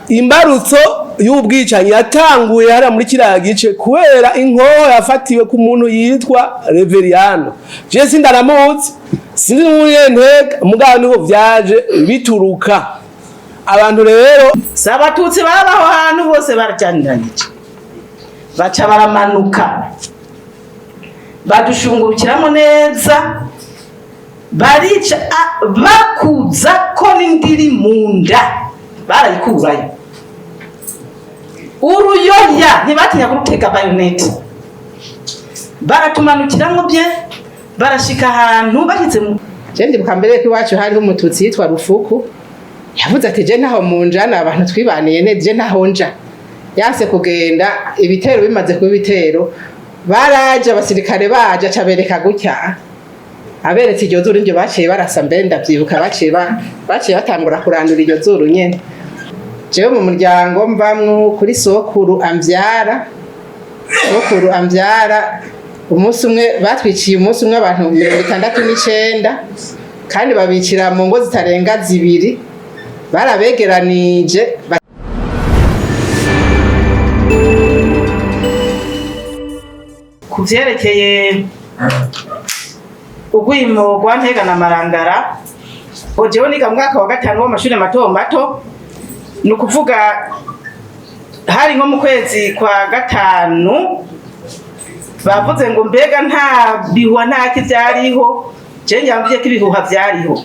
Imbarutso y'ubwicanyi yatanguye hariya muri kiriya gice kubera inkoho yafatiwe ku muntu yitwa Reveriyano. Je sindaramuzi, sinzi n'umunyentega, mugabo niho vyaje bituruka. Abantu rero Si Abatutsi babaho ahantu bose barajaniranije, baca baramanuka, badushungurukiramo neza, barica, bakuza ko n'indiri mu nda barayikurayo, uruyoya ntibatinya kurutega baïonnette, baratumanukiramwo bye, barashika ahantu bashyitse mu Je ndibuka mbere ko iwacu hariho Umututsi yitwa Rufuku, yavuze ati: "Je ntaho munjana, abantu twibaniye neza, je ntaho nja." Yanse kugenda. Ibitero bimaze kuba ibitero, baraje abasirikare, baje aca gutya, aberetse iryo zuru, niryo baciye barasa. Mbere ndavyibuka baciye batangura kurandura iryo zuru nyene. Jewe mu muryango mvamwo, kuri sokuru amvyara, sokuru amvyara, umunsi umwe batwiciye umunsi umwe abantu 69, kandi babicira mu ngo zitarenga zibiri, barabegeranije. Ku vyerekeye urwimo rwa Ntega na Marangara, jewe niga mu mwaka wa gatanu w'amashuri mato mato, ni ukuvuga hari nko mu kwezi kwa gatanu. Bavuze ngo mbega nta bihuha, ntaki vyariho? Je njyamvuye ko ibihuha vyariho.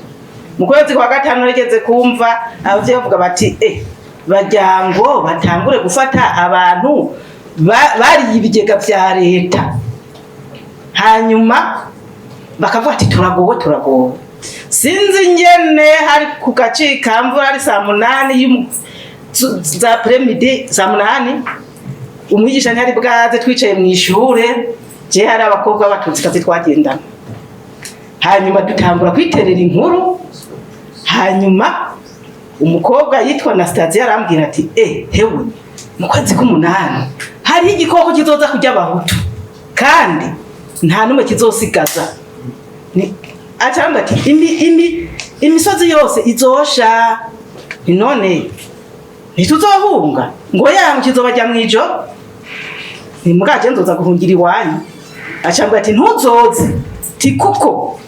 Mu kwezi kwa gatanu nageze kumva abavyeyi bavuga bati: "Eh, baryango batangure gufata abantu bariye ibigega vya leta." Hanyuma bakavuga ati: "Turagowe, turagowe." Sinzi ingene hari ku gacikamvura, ari saa 8 za après-midi, saa 8, umwigisha ntiyari bwaze, twicaye mu ishure. Je hari abakobwa b'Abatutsikazi twagendana, hanyuma dutangura kwiterera inkuru. Hanyuma umukobwa yitwa Anastasia arambwira ati: "Eh, hewe, mu kwezi k'umunani hariho igikoko kizoza kurya Abahutu, kandi nta n'umwe kizosigaza." Aca arambwira ati: "Imisozi yose izosha." Ni none ntituzohunga? Ngo yangu kizobajya mw'ijoro, ni mugaje nzoza guhungira iwanyu. Acambwira ati: "Ntuzoze, ti kuko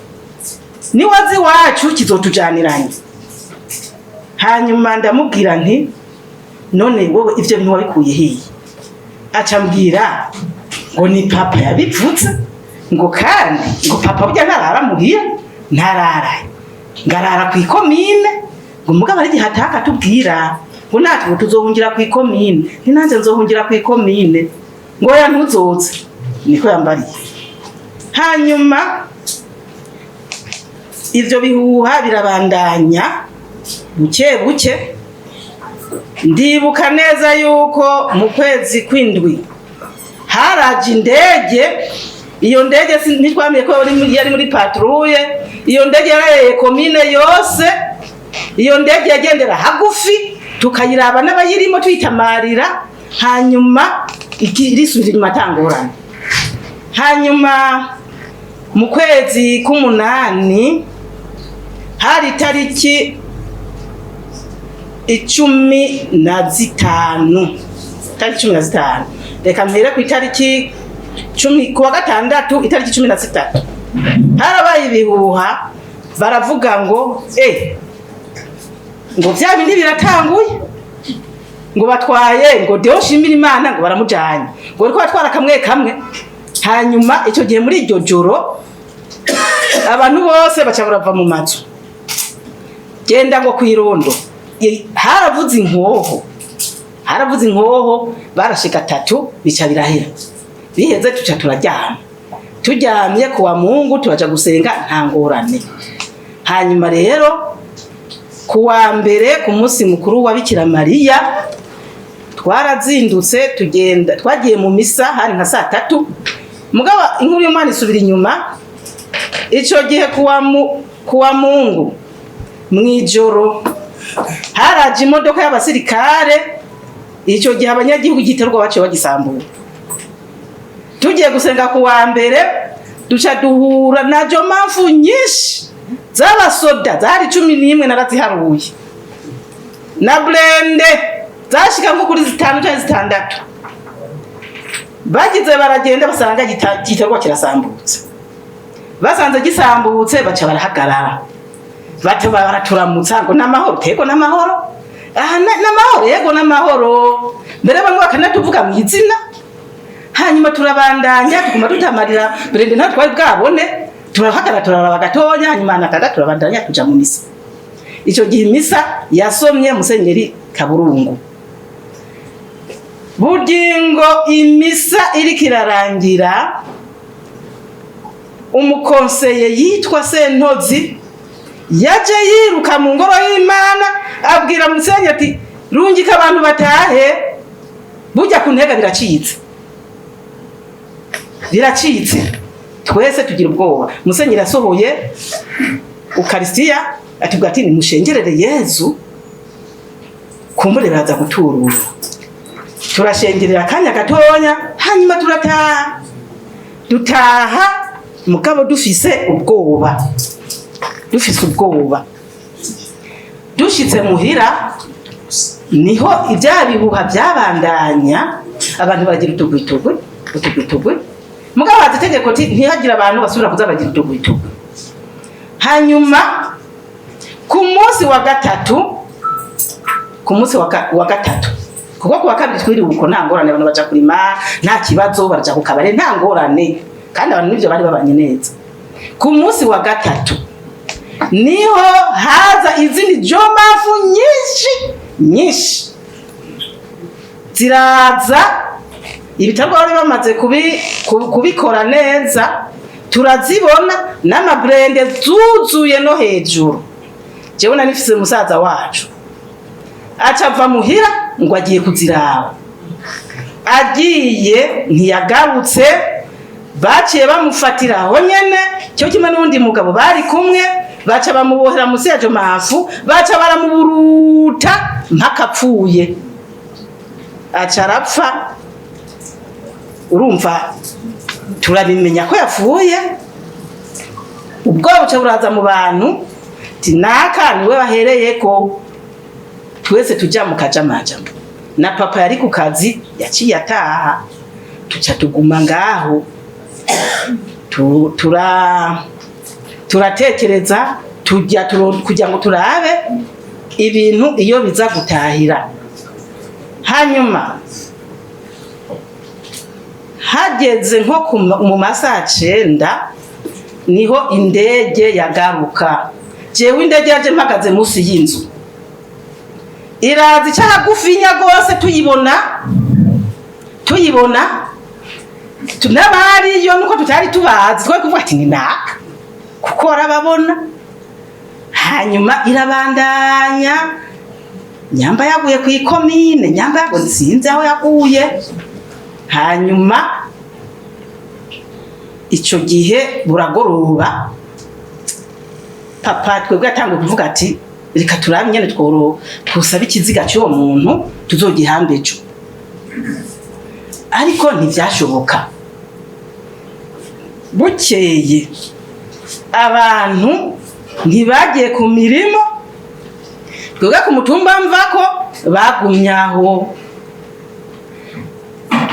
niwazi iwacu kizotujaniranye." Hanyuma ndamubwira nti: "None wowe ivyo bintu wabikuye hehe?" Acambwira ngo ni papa yabivuze, ngo kandi ngo papa burya ntarara muhira, ntararayo, ngarara kw'ikomine, ngo mugabo ari igihe ataka atubwira ngo natwe tuzohungira kw'ikomine. Nti nanjye nzohungira kw'ikomine. Ngo ya ntuzoze, niko yambariye. Hanyuma ivyo bihuha birabandanya buke buke. Ndibuka neza yuko mu kwezi kw'indwi haraje indege. Iyo ndege ntitwamenye ko yari muri patrouille. Iyo ndege yarareye komine yose. Iyo ndege yagendera hagufi, tukayiraba n'abayirimo, tuyitamarira, hanyuma irisubira inyuma atangorane. Hanyuma mu kwezi k'umunani, hari itariki 15, itariki 15, reka mpere ku itariki 10, kuwa gatandatu itariki 13, harabaye ibihuha, baravuga ngo ngo vya bindi biratanguye, ngo batwaye ngo Deo Shimira Imana, ngo baramujanye, ngo bariko batwara kamwe kamwe. Hanyuma icyo gihe muri iryo joro abantu bose baca barava mu mazu, genda ngo kwirondo. Haravuze inkoho, haravuze inkoho, barashika tatu, bica birahera. Biheze tuca turaryama. Turyamye, kuwa Mungu turaja gusenga, nta ngorane. Hanyuma rero kuwa mbere, ku munsi mukuru wa Bikira Mariya, twarazindutse tugenda, twagiye mu misa, hari nka saa 3. Mugabo inkuru y'umwana isubira inyuma. Ico gihe kuwa Mungu mw'ijoro haraje imodoka y'abasirikare. Ico gihe abanyagihugu igiterwa baciye bagisambura. Tugiye gusenga ku wa mbere, duca duhura na jomamfu nyinshi z'abasoda, zari 11, naraziharuye, na blindé. Zashika nko kuri zitanu cyangwa zitandatu. Bagize baragenda, basanga igiterwa kirasambutse. Basanze gisambutse, baca barahagarara, baca baraturamutsa ngo n'amahoro, tego n'amahoro, aha n'amahoro, yego n'amahoro. Mbere bamwe bakanatuvuga mu izina. Hanyuma turabandanya, tuguma tutamarira blindé, nta twari bwabone. Turahagarara, turaraba gatonya, hanyuma natanda turabandanya tuja mu misa. Icyo gihe imisa yasomye Musenyeri Kaburungu. Bugingo imisa iriko irarangira, umukonseye yitwa Sentozi yaje yiruka mu ngoro y'Imana, abwira musenyeri ati: "Rungika abantu batahe, burya ku Ntega biracitse, biracitse." Twese tugira ubwoba. Musenyeri asohoye ukarisitiya, atubwira ati: "Nimushengerere Yezu, kumbure baraza guturura." Turashengerera akanya gatonya, hanyuma turataha. Dutaha mugabo dufise ubwoba, dufise ubwoba. Dushitse muhira, niho ibya bihuha byabandanya, abantu baragira utugwitugwi, utugwitugwi. Mugabo haza itegeko ati ntihagire abantu basubira kuza baragira utugwitugwi. Hanyuma ku munsi wa gatatu, ku munsi wa gatatu, kuko ku wa kabiri twiriwe uko, nta ngorane, abantu baja kurima nta kibazo, baraja ku kabare nta ngorane, kandi abantu nivyo bari babanye neza. Ku munsi wa gatatu niho haza izindi jomafu nyinshi nyinshi ziraza. Ibitarwa bari bamaze kubikora neza, turazibona n'ama blindés zuzuye no hejuru. Jewe nari nifise musaza wacu, aca ava muhira ngo agiye kuziraba. Agiye ntiyagarutse, baciye bamufatira aho nyene, cyo kimwe n'uwundi mugabo bari kumwe, baca bamubohera musi ya jomafu, baca baramuburuta mpaka apfuye, aca arapfa. Urumva turabimenya ko yapfuye, ubwoba buca buraza mu bantu, ti naka niwe bahereyeko. Twese tuja mu kajamajama, na papa yari ku kazi yaciye ataha, tuca tuguma ngaho. Turatekereza, tujya kugira ngo turabe ibintu iyo biza gutahira. Hanyuma hageze nko mu masaha 9, niho indege yagaruka. Jewe indege yaje mpagaze munsi y'inzu, iraza ica hagufinya rwose, tuyibona, tuyibona n'abariyo nuko tutari tubazi, twari kuvuga ati ni naka kuko warababona. Hanyuma irabandanya, nyamba yaguye ku ikomine, nyamba yaguye sinzi aho yaguye. Hanyuma ico gihe buragoroba, papa twebwe yatanguye kuvuga ati: "Reka turabe ingene twosaba ikiziga cy'uwo muntu tuzogihambe ejo." Ariko ntivyashoboka. Bukeye abantu ntibagiye ku mirimo, twebwe ku mutumba mvako bagumye aho,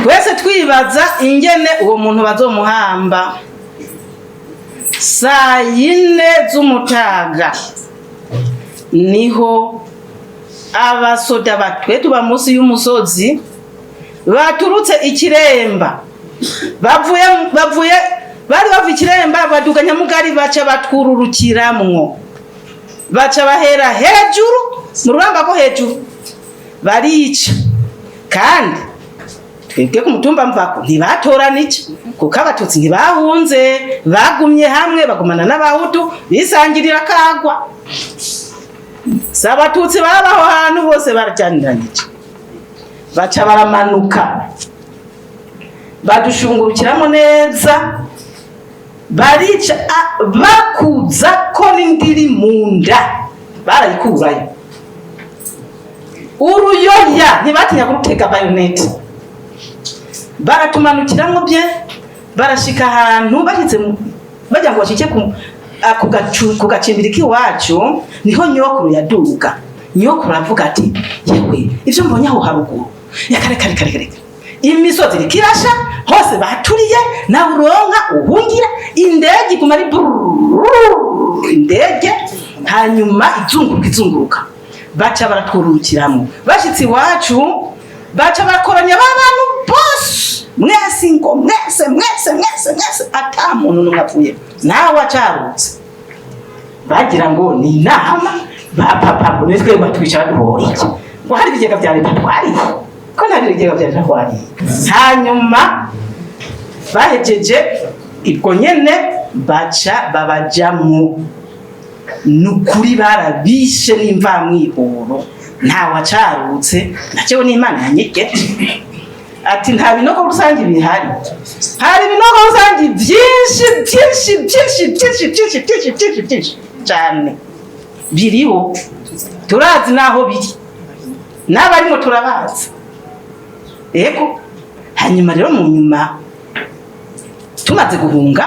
twese twibaza ingene uwo muntu bazomuhamba. Saa 4 z'umutaga niho abasoda batwe tuba munsi y'umusozi baturutse Ikiremba, bavuye bari bava Ikiremba, baduga Nyamugari, baca batwururukiramwo, baca bahera hejuru mu ruramba rwo hejuru, barica. Kandi twebwe ku mutumba mvako ntibatoranije, kuko Abatutsi ntibahunze, bagumye hamwe, bagumana n'Abahutu, bisangirira kagwa. Si Abatutsi babaho hantu bose barajaniranije, baca baramanuka, badushungurukiramo neza, barica, bakuza ko n'indiri mu nda barayikurayo, uruyoya ntibatinya kurutega baïonnette, baratumanukiramwo bye, barashika ahantu bashitse bagira ngo bashike ku gacimbiri k'iwacu, niho nyokuru yaduga. Nyokuru aravuga ati: "Yewe, ivyo mbonye aho haruguru ya kare kare kare kare, imisozi iriko irasha hose, baturiye, nawe uronka uhungira, indege iguma ari brrrr, indege hanyuma izunguruka izunguruka." Baca baratwurukiramwo. Bashitse iwacu, baca barakoranya ba bantu bose: "Mwese ngo mwese mwese mwese mwese!" Ata muntu n'umwe apfuye, nawe acarutse. Bagira ngo ni inama ba papa, ngo nitwe batwicara duhora iki, ngo hari ibigega vya leta twariye, ko nta bigega vya leta twariye. Hanyuma bahejeje ibwo nyene, baca babajamwo. Nukuri barabishe n'imvamwihoro, nta wacarutse. Nacewe n'Imana yanyegete ati nta binogo rusange bihari. Hari ibinogo rusange byinshi byinshi byinshi byinshi byinshi byinshi byinshi byinshi cyane biriho, turazi n'aho biri, n'abarimo turabazi. Yego. Hanyuma rero mu nyuma tumaze guhunga,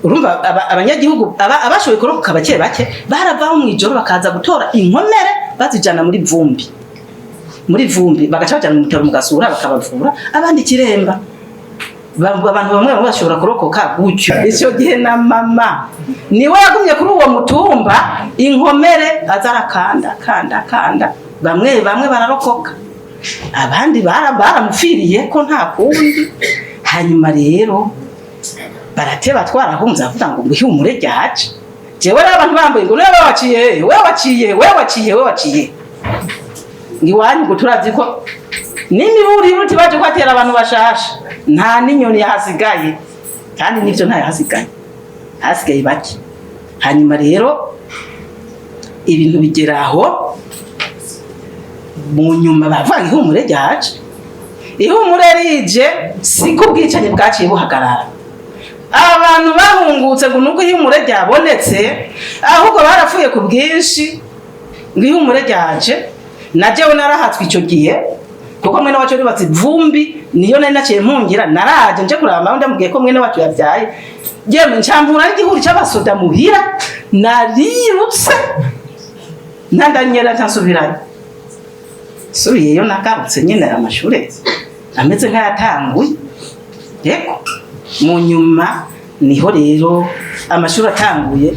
urumva abanyagihugu abashoboye kurokoka bake bake baravaho mu ijoro, bakaza gutora inkomere, bazijana muri Vumbi, muri Vumbi, bagaca bajana mu bitaro mu Gasura, bakabavura, abandi Kiremba. Abantu bamwe bamwe bashobora kurokoka gutyo. Icyo gihe na mama niwe yagumye kuri uwo mutumba, inkomere aza arakanda kanda kanda, bamwe bamwe bararokoka, abandi baramupfiriye ko nta kundi. Hanyuma rero barateba, twarahunze, avuga ngo ihumure ryaje. Jewe rero abantu bambaye ngo niwe waciye he? We waciye, we waciye, we waciye ngiwanyu, ngo turazi ko n'imiburi uti baje kwatera abantu bashasha, nta n'inyoni yahasigaye. Kandi nivyo, nta yahasigaye, hasigaye bake. Hanyuma rero ibintu bigera aho, mu nyuma bavanga ihumure ryaje. Ihumure rije, siko ubwicanyi bwaciye buhagarara. Abantu bahungutse ngo nuko ihumure ryabonetse, ahubwo barapfuye ku bwinshi ngo ihumure ryaje. Na jewe narahatswe icyo gihe, kuko mwene wacu yubatse Vumbi, niyo nari naciye mpungira. Naraje nje kuraba mama, ndamubwiye ko mwene wacu yabyaye, yemwe ncambura n'igihuri c'abasoda muhira. Narirutse ntandanyera, ntansubirayo. Subiyeyo nagarutse nyine amashure ameze nk'ayatanguye. Yego. Mu nyuma niho rero amashuri atanguye,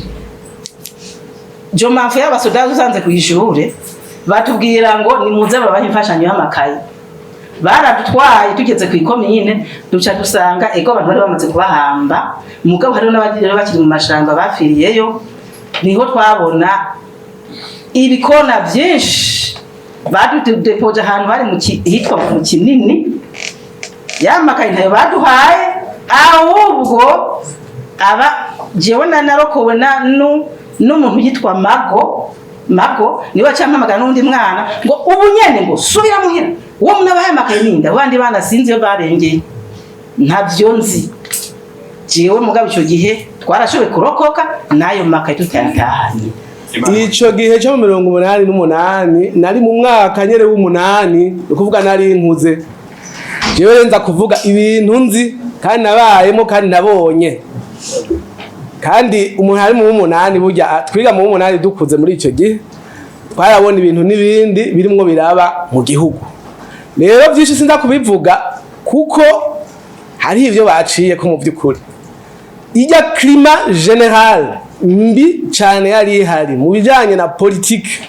jo mpamvu y'abasoda usanze ku ishure batubwira ngo nimuze babahe imfashanyo y'amakaye. Baradutwaye, tugeze ku ikomine duca dusanga ego abantu bari bamaze kubahamba, mugabo hariho n'abandi rero bakiri mu mashamba bapfiriyeyo. Niho twabona ibikona byinshi badudepoje ahantu hari hitwa mu Kinini. Ya makaye ntayo baduhaye, ahubwo aba jewe na narokowe na n'umuntu yitwa Mago. Mago niwe acampamagara n'undi mwana ngo ubu nyene ngo subira muhira. Uwo muntu abahaye amakaye ninda, abandi bana sinzi iyo barengeye, ntavyo nzi jewe. Mugabo ico gihe twarashoboye kurokoka n'ayo makaye tutayatahanye. Ico gihe cyo mu 88 nari mu mwaka nyere w'umunani, ni ukuvuga nari nkuze. Jewe nza kuvuga ibintu nzi kandi nabayemo kandi nabonye. Kandi umuntu ari mu w'umunani, burya twiga mu w'umunani, dukuze muri ico gihe twarabona ibintu n'ibindi birimwo biraba mu gihugu. Rero byinshi sinza kubivuga kuko hari ivyo baciye ko. Mu by'ukuri ijya climat général mbi cyane yari ihari mu bijanye na politike,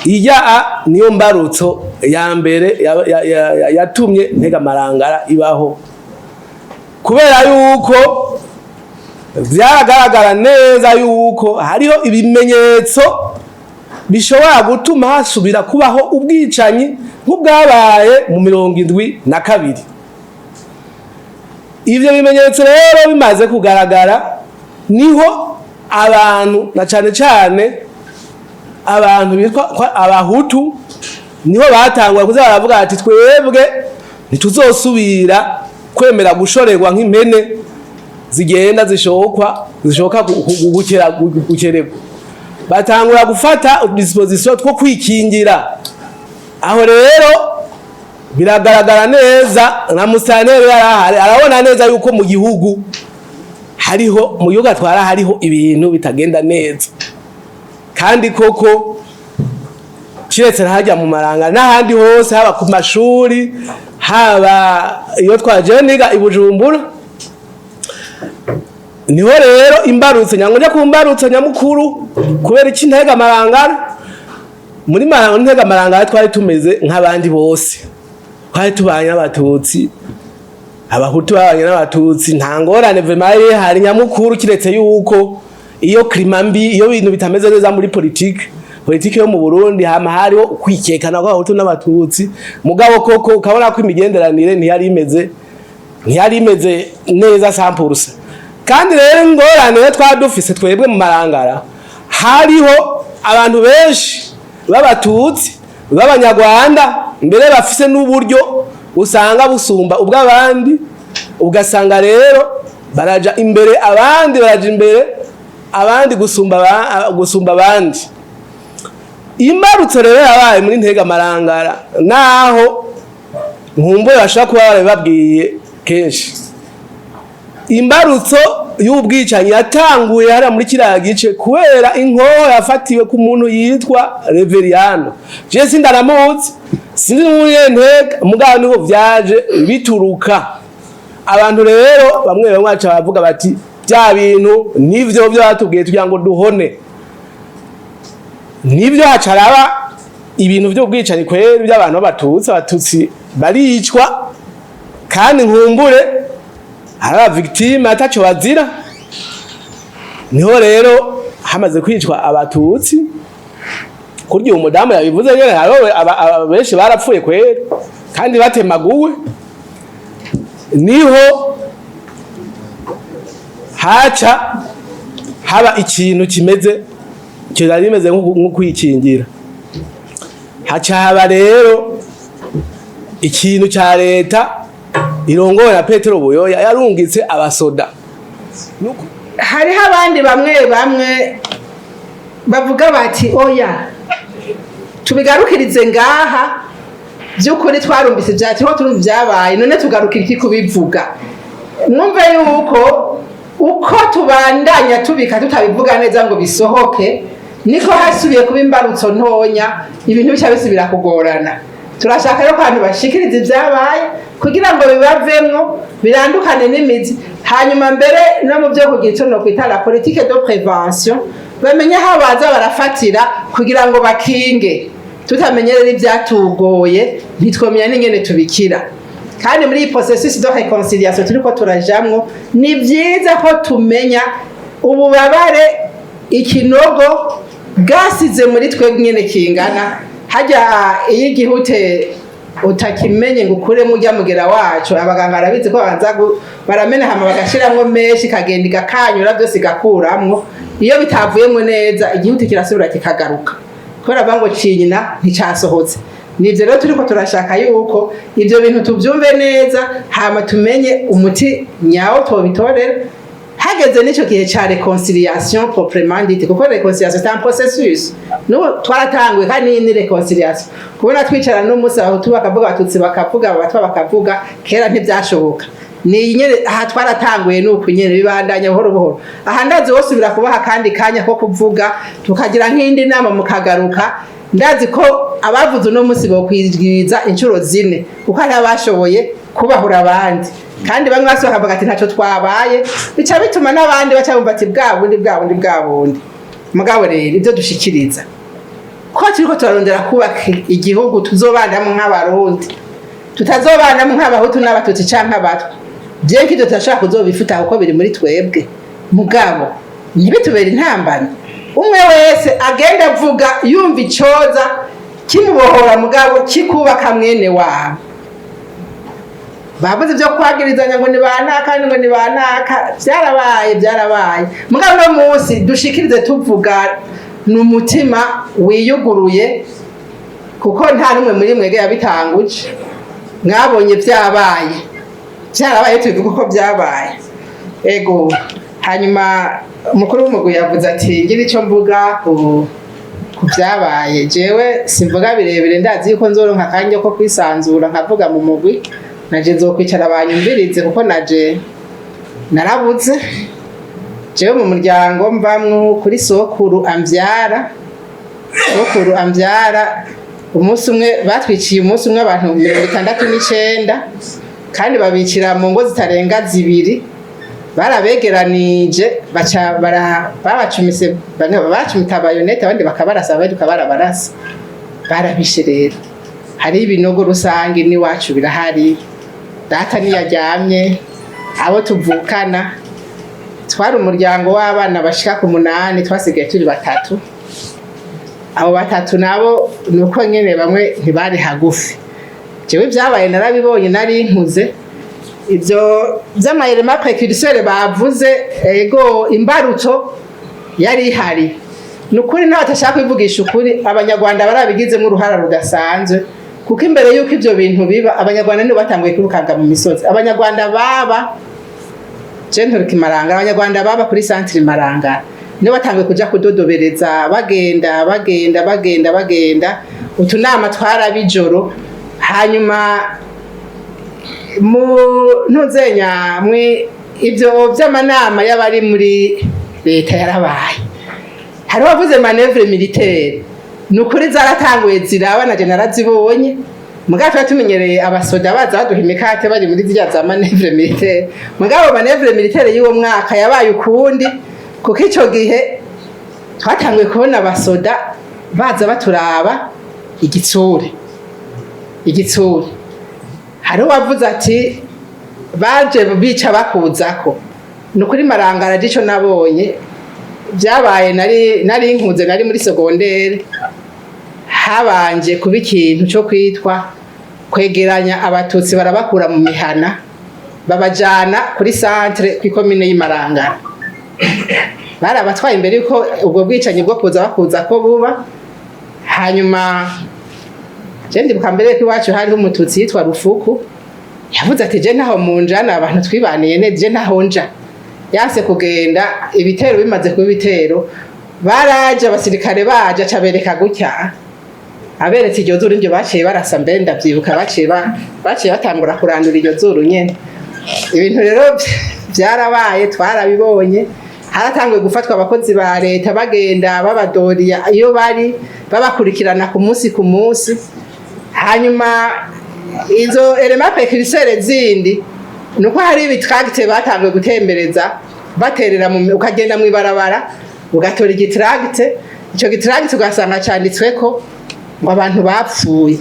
ijya a niyo mbarutso ya mbere yatumye Ntega Marangara ibaho, kubera yuko vyaragaragara neza yuko hariho ibimenyetso bishobora gutuma hasubira kubaho ubwicanyi nk'ubwabaye mu 72. Ivyo bimenyetso rero bimaze kugaragara, niho abantu na cane cane abantu bitwa abahutu niho batangwa kuza baravuga ati: "Twebwe ntituzosubira kwemera gushorerwa nk'impene zigenda zishokwa, zishoka gukeregwa." Batangura gufata disposition two kwikingira. Aho rero biragaragara neza, na musitanteri yarahari, arabona neza yuko mu gihugu hariho, mu gihugu atwara hariho ibintu bitagenda neza. Kandi koko Kiretse hajya mu Marangara n'ahandi hose, haba ku mashuri, haba iyo twaje niga i Bujumbura. Niho rero imbarutso nyango ku mbarutso nyamukuru. Kubera iki Ntega Marangara? Muri Marangara, Ntega Marangara, twari tumeze nk'abandi bose, twari tubanye n'Abatutsi, Abahutu babanye n'Abatutsi, nta ngorane vraiment hari nyamukuru, kiretse yuko iyo climat mbi, iyo bintu bitameze neza muri politike yo mu Burundi, hama hariho kwikekana kw'Abahutu n'Abatutsi. Mugabo koko ukabona ko imigenderanire ntiyari imeze neza 100%. Kandi rero ingorane rero twari dufise twebwe mu Marangara, hariho abantu benshi b'Abatutsi b'Abanyarwanda mbere bafise n'uburyo usanga busumba ubw'abandi, ugasanga rero baraja imbere abandi, baraja imbere abandi gusumba abandi. Imbarutso rero yabaye muri Ntega Marangara, naho nkumbuye bashobora kuba barabibabwiye kenshi, imbarutso y'ubwicanyi yatanguye hariya muri kiriya gice kubera inkoho yafatiwe ku muntu yitwa Reveriyano. Je sindanamuzi, sinzi n'umunyentega, mugabo niho vyaje bituruka. Abantu rero bamwe bamwe baca bavuga bati: "Bya bintu nivyo byo batubwiye tugira ngo duhone." Nivyo, hacaraba ibintu vy'ubwicanyi kweri by'abantu b'Abatutsi, Abatutsi baricwa, kandi nkumbure hari aba victime ataco bazira. Niho rero hamaze kwicwa Abatutsi, kurya uwo mudamu yabivuze nyene, hariho benshi barapfuye kweri kandi batemaguwe. Niho haca haba ikintu kimeze kirari bimeze nko kwikingira. Haca haba rero ikintu ca leta irongowe na Petero Buyoya, yarungitse abasoda. Hariho abandi bamwe bamwe bavuga bati: "Oya, tubigarukirize ngaha. By'ukuri twarumvise ibya turiho, turumva ibyabaye, none tugarukira iki kubivuga?" Mwumve yuko uko tubandanya tubika tutabivuga neza ngo bisohoke, niko hasubiye kuba imbarutso ntonya, ibintu bica bisubira kugorana. Turashaka rero ko abantu bashikiriza ibyabaye kugira ngo bibavemwo, birandukane n'imizi. Hanyuma mbere no mu byo kugira icyo nokwita la politique de prévention, bamenye aho baza barafatira kugira ngo bakinge. Tutamenye rero ibyatugoye, ntitwomenya n'ingene tubikira. Kandi muri iyi processus de réconciliation turiko turajamwo, ni byiza ko tumenya ububabare ikinogo bwasize muri twebwe nyene kingana. Hajya iyo igihute utakimenye ngo ukuremo ujya mugera wacu, abaganga barabizi ko babanza baramena, hama bagashiramwo menshi, ikagenda igakanyura byose igakuramwo. Iyo bitavuyemo neza, igihute kirasubira kikagaruka, kubera bavuga ngo cinyina nticasohotse. Nivyo rero turiko turashaka, yuko ivyo bintu tuvyumve neza, hama tumenye umuti nyawo twobitorera hageze n'ico gihe ca réconciliation proprement dite, kuko réconciliation, c'est un processus. N'ubu twaratanguye, kandi ni réconciliation kubona twicara n'umunsi, Abahutu bakavuga, Abatutsi bakavuga, Abatwa bakavuga. Kera ntivyashoboka. Ni nyene aha twaratanguye, nuko nyene bibandanya buhoro buhoro. Aha ndazi wosubira kubaha kandi kanya ko kuvuga, tukagira nk'indi nama mukagaruka. Ndazi ko abavuze uno munsi bokwigwiza inshuro zine, kuko hari abashoboye kubahura abandi, kandi bamwe bose bakavuga ati: "Ntacyo twabaye." Bica bituma n'abandi baca bumva ati: "Bwa bundi, bwa bundi, bwa bundi." Mugabo rero ibyo dushikiriza, ko turiko turarondera kubaka igihugu tuzobanamo nk'Abarundi, tutazobanamo nk'Abahutu n'Abatutsi canke Abatwa, bien que tudashobora kuzobifuta kuko biri muri twebwe, mugabo ntibitubere intambamyi. Umwe wese agenda avuga yumva icoza kimubohora, mugabo kikubaka mwene wabo. Bavuze ibyo kwagirizanya ngo ni banaka, ngo ni banaka, byarabaye, byarabaye. Mugabo uno munsi dushikirize tuvuga ni umutima wiyuguruye, kuko nta n'umwe muri mwebwe yabitanguje. Mwabonye byabaye, byarabaye, tubivuga uko byabaye. Ego. Hanyuma umukuru w'umugwi yavuze ati: "Ngira icyo mvuga ku byabaye." Jewe simvuga birebire, ndazi yuko nzoronka akanya ko kwisanzura nkavuga mu mugwi. Naje nzokwicara banyumvirize, kuko naje narabuze. Jewe mu muryango mvamwo, kuri sokuru ambyara, sokuru ambyara. Umunsi umwe batwiciye, umunsi umwe, abantu 69, kandi babicira mu ngo zitarenga zibiri. Barabegeranije, baca babacumise, bamwe bacumita bayonete, abandi bakabarasa, abandi bakabarabarasa, barabishe. Rero hari ibinogo rusange n'iwacu birahari. Data niyaryamye, abo tuvukana, twari umuryango w'abana bashika ku munani, twasigaye turi batatu. Abo batatu nabo ni uko nyene bamwe ntibari hagufi. Jewe ibyabaye narabibonye, nari nkuze. Ibyo by'ama éléments précurseurs bavuze, ego, imbarutso yari ihari. Ni ukuri, nawe atashaka kwivugisha ukuri, Abanyarwanda barabigizemo uruhara rudasanzwe, kuko imbere y'uko ibyo bintu biba, Abanyarwanda nibo batanguye kwirukanga mu misozi. Abanyarwanda baba jenturuka Imarangara, Abanyarwanda baba kuri centre Marangara nibo batanguye kuja kudodobereza, bagenda bagenda bagenda bagenda. Utunama twarabijoro. Hanyuma mu ntuzenya mwe, ibyo by'amanama y'abari muri leta yarabaye. Hari wavuze manœuvre militaire, ni ukuri zaratanguye ziraba, na je narazibonye. Mugabo twari tumenyereye abasoda baza baduha imikate bari muri ziriya za manœuvre militaire. Mugabo manœuvre militaire y'uwo mwaka yabaye ukundi, kuko ico gihe twatanguye kubona abasoda baza baturaba igitsure igitsure. Hariho uwavuze ati baje bica bakuzako. Ni ukuri, Marangara ico nabonye byabaye, nari nkuze, nari muri secondaire. Habanje kuba ikintu cyo kwitwa kwegeranya Abatutsi, barabakura mu mihana, babajana kuri centre kw'ikomine y'Imarangara. Barabatwaye imbere yuko ubwo bwicanyi bwo kuza bakuza ko buba. Hanyuma je ndibuka mbere ko iwacu hariho Umututsi yitwa Rufuku, yavuze ati je ntaho munjana, abantu twibaniye neza, je ntaho nja. Yanse kugenda. Ibitero bimaze kuba ibitero, baraje abasirikare, baje aca bereka gutya, aberetse iryo zuru niryo baciye barasa. Mbere ndavyibuka baciye batangura kurandura iryo zuru nyene. Ibintu rero vyarabaye, twarabibonye. Haratanguye gufatwa abakozi ba leta, bagenda babadoriya iyo bari, babakurikirana ku munsi ku munsi. Hanyuma izo éléments précurseurs zindi nuko hari ibi tracts batanguye gutembereza, baterera mu, ukagenda mw'ibarabara ugatora igi tract. Ico gi tract ugasanga canditsweko ngo abantu bapfuye,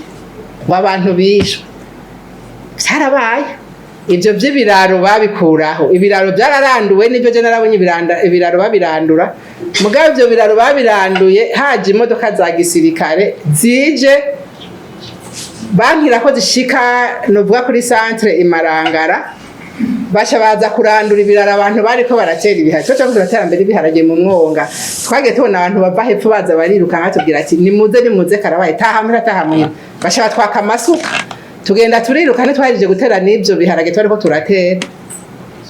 ngo abantu bishwe. Vyarabaye. Ivyo vy'ibiraro babikuraho, ibiraro byararanduwe. Nibyo, je narabonye ibiraro babirandura. Mugabo ivyo biraro babiranduye haje imodoka za gisirikare zije, bankira ko zishika novuga kuri centre Imarangara, baca baza kurandura ibiraro. Abantu bariko baratera ibiharage, twaca turatera mbere ibiharage mu mwonga. Twagiye tubona abantu bava hepfo baza bariruka, batubwira ati nimuze, nimuze, karabaye, taha muhira, taha muhira. Baca batwaka amasuka, tugenda turiruka, ntitwahejeje gutera n'ivyo biharage twariko turatera.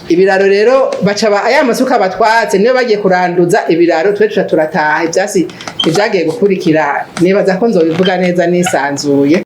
Ibiraro rero baca aya masuka batwatse niyo bagiye kuranduza ibiraro, twe tuca turataha. Ivyasi ivyagiye gukurikira nibaza ko nzobivuga neza nisanzuye.